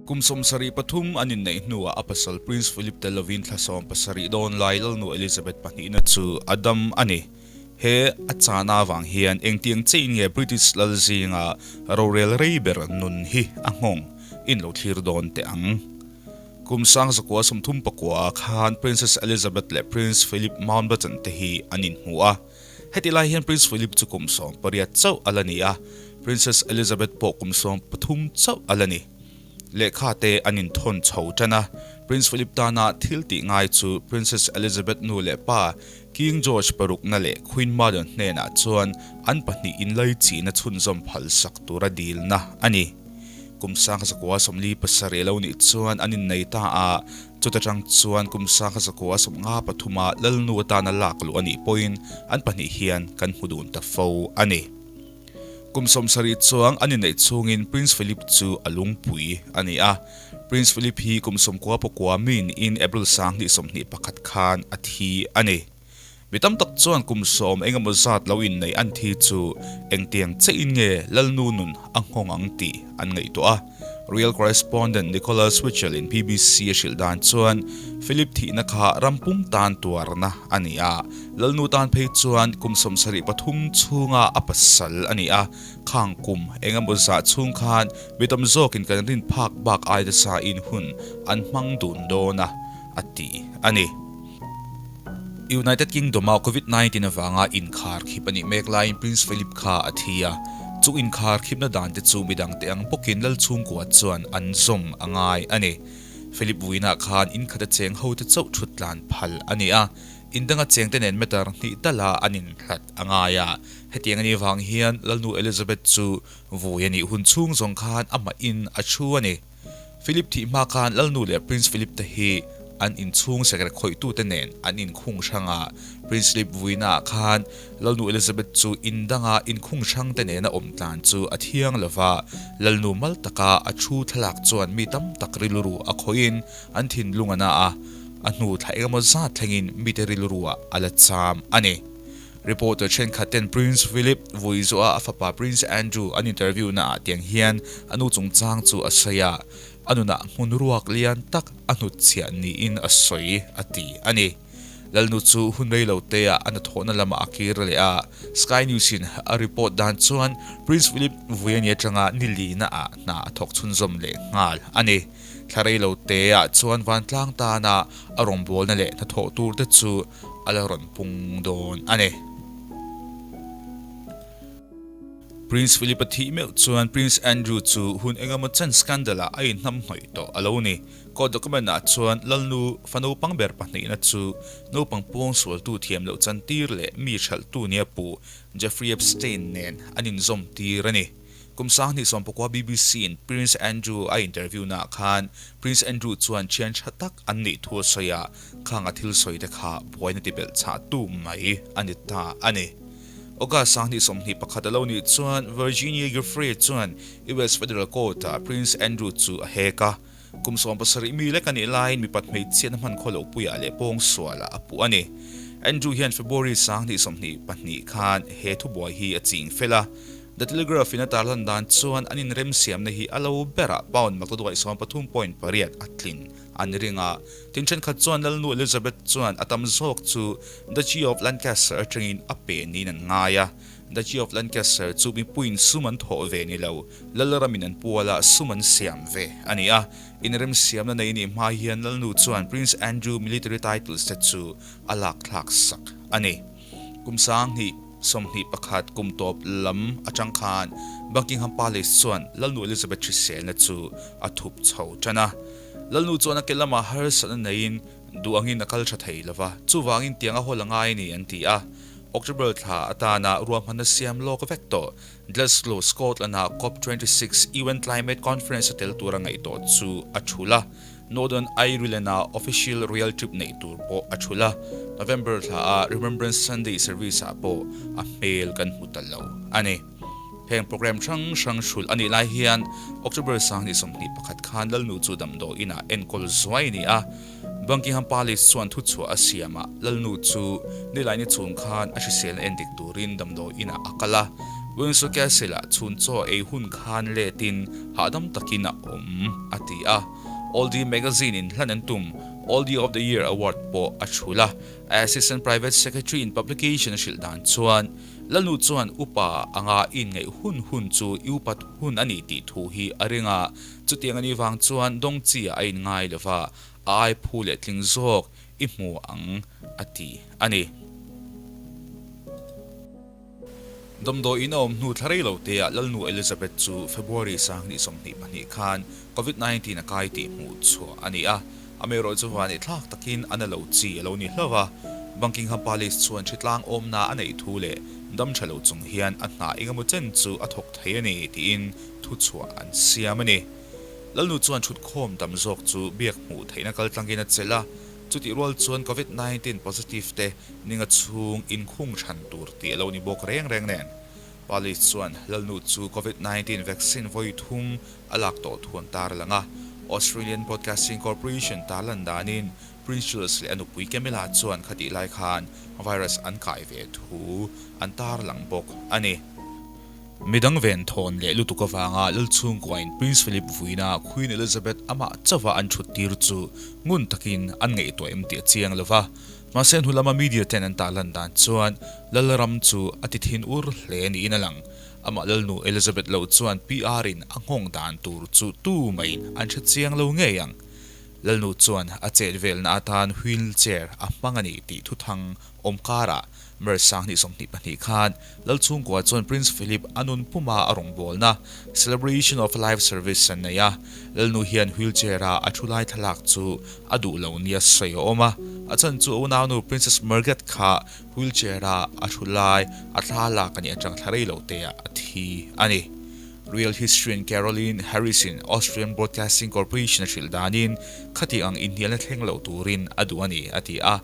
Kum 73 an inneih hnuah a pasal Prince Philip tel lovin thla 17 dawn lai Lalnu Elizabeth pahnihna chu a dam a ni. He a chahna avang hian engtiang chiahin nge British lal zinga rorel rei ber nun hi a nghawng in lo thlir dawn teh ang. Kum 1939 ah khan Princess Elizabeth leh Prince Philip Mountbatten te hi an inhmu a. Heti lai hian Prince Philip chu kum 18 chauh a la ni a, Princess Elizabeth pawh kum 13 chauh a la ni. Lehkha te an inthawn chho tan a, Prince Philip tana thil tih ngai chu Princess Elizabeth nu leh pa King George parukna leh Queen Mother hnenah chuan an pahnih inlaichihna chhunzawm phalsak tura dilna a ni. Kum 1947 lo nih chuan an innei ta a, chuta tang chuan kum 1953 a Lalnu atana lak luh a nih pawhin an pahnih hian kan hmu dun ta fo a ni. Kum 70 chuang an inneih chhungin Prince Philip chu a lungpui a ni a. Prince Philip hi kum 99 mi niin April 2021 khan a thi a ni. Mi tam tak chuan kum 10 engemaw zat lo inneih an thi chu engtiang chiahin nge Lalnu nun a nghawng ang tih an ngaihtuah a. Royal correspondent Nicholas Witchell in BBC a hrilh dan chuan Philip thihna kha ram pum tan tuarna a ni a, Lalnu tan phei chuan kum 73 chhunga a pasal a ni a, khang kum engemaw zah chhung khan mi tam zawkin kan rin phak bak ai nasa in hun an hmang dun dawn a, a ti a ni. United Kingdom a Covid-19 avanga inkhar khip a nih mek laiin Prince Philip kha a thi a, chu inkhar khipna dan te chu midang te ang bawkin lal chhungkua chuan an zawm a ngai a ni. Philip vuinah khan inkhat a cheng ho te chauh thut tlan phal a ni a, indanga cheng te nen meter hnih tala an inhlat a ngai a. Hetiang a nih vang hian Lalnu Elizabeth chu vui a nih hun chhung zawng khan amah in a thu a ni. Philip thih hma khan Lalnu leh Prince Philip te hi an inchhung sekre khawihtute nen an inkhung hrang a, Prince Philip vuinaah khan Lalnu Elizabeth chu in danga inkhung hrang te nena awm tlan chu a thiang lo va, Lalnu mal taka a thu thlalak chuan mi tam tak rilru a khawihin an thinlung a na a, a hnu thla engemaw zat thlengin mite rilruah a la cham a ni. Reporter thenkhat ten Prince Philip vui zawha a fapa Prince Andrew an interview naah tiang hian a nu chungchang chu a sawi a, a nunah hmun ruak lian tak a hnutchhiah niin a sawi a ti a ni. Lalnu chu hun rei lo te ah a hnathawhna lamah a kir leh a, Sky News in a report dan chuan Prince Philip vui a ni atanga ni lina ah hna a thawk chhunzawm leh nghal a ni. Thla rei lo te ah chuan vantlang tana a rawngbawlna leh hnathawh tur te chu a la rawn pung dawn a ni. Prince Philip a thih meuh chuan Prince Andrew chu hun engemaw chen scandal ah a inhnam hnawih tawh a lo ni. Court document ah chuan Lalnu fa naupang ber pahnihna chu naupang pawngsualtu thiam loh chantir leh mi hralhtu nia pu Jeffrey Epstein nen an inzawm tir a ni. Kum 2019 BBC in Prince Andrew a interview naah khan Prince Andrew chuan thian tha tak an nih thu a sawi a, khang a thil sawi te kha buaina ti belh chah tu mai a ni ta a ni. August 2021 a lo nih chuan Virginia Giuffre chuan US Federal Court ah Prince Andrew chu a hek a, kum 17 mi lek a nih laiin mipat hmeichhiatna hman khaw loh puiah leh pawngsualah a puh a ni. Andrew hian February 2022 khan he thubuai hi a ching fel a, The Telegraph in a tarlan dan chuan an inremsiamna hi a lo berah pound maktaduaih 13.8 a tlin an ring a. Tin thenkhat chuan Lalnu Elizabeth chuan a tam zawk chu Duchy of Lancaster atangin a pe niin an ngai a. Duchy of Lancaster chu mipuiin sum an thawh ve ni lo, Lalramin an puala sum an siam ve a ni a. Inremsiamna nei nih hma hian Lalnu chuan Prince Andrew military titles te chu a lakthlak sak a ni. Kum 2021 kum tawp lam atang khan Buckingham Palace chuan Lalnu Elizabeth hriselna chu a thup chho tan a. Lalnu chuan a ke lamah harsatna neiin duh angin a kal tha thei lova, chuvangin tiang a hawl a ngai a ni an ti a. October thla atana ruahmanna siam lawk vek tawh Glasgow, Scotland-a COP 26 UN Climate Conference a tel tura ngaihtuah chu a thul a. Northern Ireland-a official royal trip neih tur pawh a thul a, November thla-a Remembrance Sunday service-ah pawh a hmel kan hmu ta lo a ni. Heng program hrang hrang hrulh a nih lai hian October 2021 khan Lalnu chu damdawi inah enkawl zuai a ni a, Buckingham Palace chuan thuchhuah a siamah Lalnu chu Nilaini chhung khan a hriselna endik turin damdawi inah a kal a. Windsor Castle-ah chhun chaw ei hun khan letin hahdam takin a awm, a ti a. Oldie Magazine-in hlan an tum Oldie of the Year Award pawh a thul a. A Assistant Private Secretary in Publication a hrilh dan chuan, Lalnu chuan upa anga inngaih hun hun chu i upat hun a ni tih thu hi a ring a, chutiang a nih vang chuan dawng chi ah a inngai lo va, a ai phu leh tling zawk i hmu ang a ti a ni. Damdawi in a awm hnu thla rei lo te ah Lalnu Elizabeth chu February 2022 khan Covid 19 a kai tih hmuh chhuah a ni a, amaherawh chu van i thlak takin a na lo chi a lo ni hlauh a. Buckingham Palace chuan hritlang awmna a neih thu leh dam tha lo chung hian a hna engemaw chen chu a thawk thei a ni tiin thuchhuah an siam a ni. Lalnu chuan thutkhawm tam zawk chu biak hmuh theihna kaltlangin a chelh a, chutih rual chuan Covid 19 positive te ninga chhung inkhung chhan tur tih a lo ni bawk reng reng nen. Palace chuan Lalnu chu Covid 19 vaccine vawi thum a lak tawh thu an tarlang a, Australian Broadcasting Corporation tarlan danin Prince Charles leh a nupui Camilla chuan khatih lai khan virus an kai ve thu an tarlang bawk a ni. Midang venthawn leh lutuk avanga Lalchhungkuain Prince Philip vuina Queen Elizabeth amah chauha an thut tir chu ngun takin an ngaihtuah em tih a chiang lo va. Mahse hnu lama media ten an tarlan dan chuan Lalram chu a ti thin ur hle niin a lang. Amah Lalnu Elizabeth lo chuan PR in a nghawng dan tur chu tu maiin an hre chiang lo ngei ang. Lalnu chuan a chet velna atan wheel chair a hmang a ni tih thuthang awm karah March 2022 khan Lalchhungkua chuan Prince Philip a nun puma a rawngbawlna Celebration of Life Service an nei a. Lalnu hian wheel chair a a thu lai thlalak chu a duh lo nia sawi a awm a, a chhan chu a unaunu Princess Margaret kha Wheelchair a a thu lai a thla lak a nih atang thla rei lo te ah a thi a ni. Real History-in Caroline Harris-in Austrian Broadcasting Corporation a hrilh danin khati ang inhnialna thleng loh turin a duh a ni, a ti a.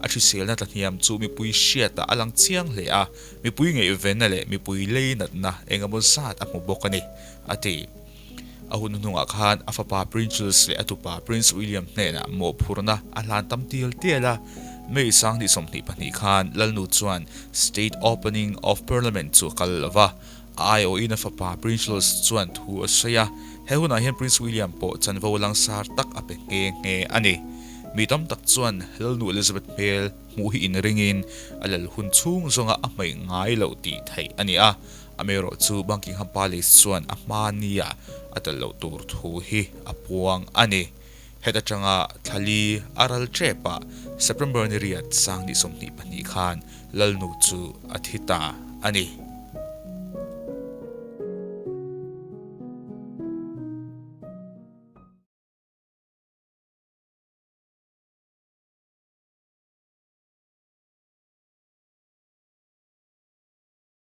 A hriselna tlahniam chu mipui hriatah a lang chiang hle a, mipui ngaihvenna leh mipui lei natna engemaw zat a hmu bawk a ni, a ti. A hun hnungah khan a fapa Prince Charles leh a tupa Prince William hnenah mawhphurhna a hlan tam tial tial a. May 2022 khan Lalnu chuan State Opening of Parliament chu a kal lo va, a aiawhin a fapa Prince Charles chuan thu a sawi a. He hunah hian Prince William pawh chanvo langsar tak a pe nghe nghe a ni. Mi tam tak chuan Lalnu Elizabeth hmel hmuh hi inringin a lal hun chhung zawnga a hmaih ngai loh tih theih a ni a. Amaherawh chu Buckingham Palace chuan a hma nia a tel loh tur thu hi a puang a ni. Het atanga thlali a ral tep ah September ni riat 2022 khan Lalnu chu a thi ta a ni.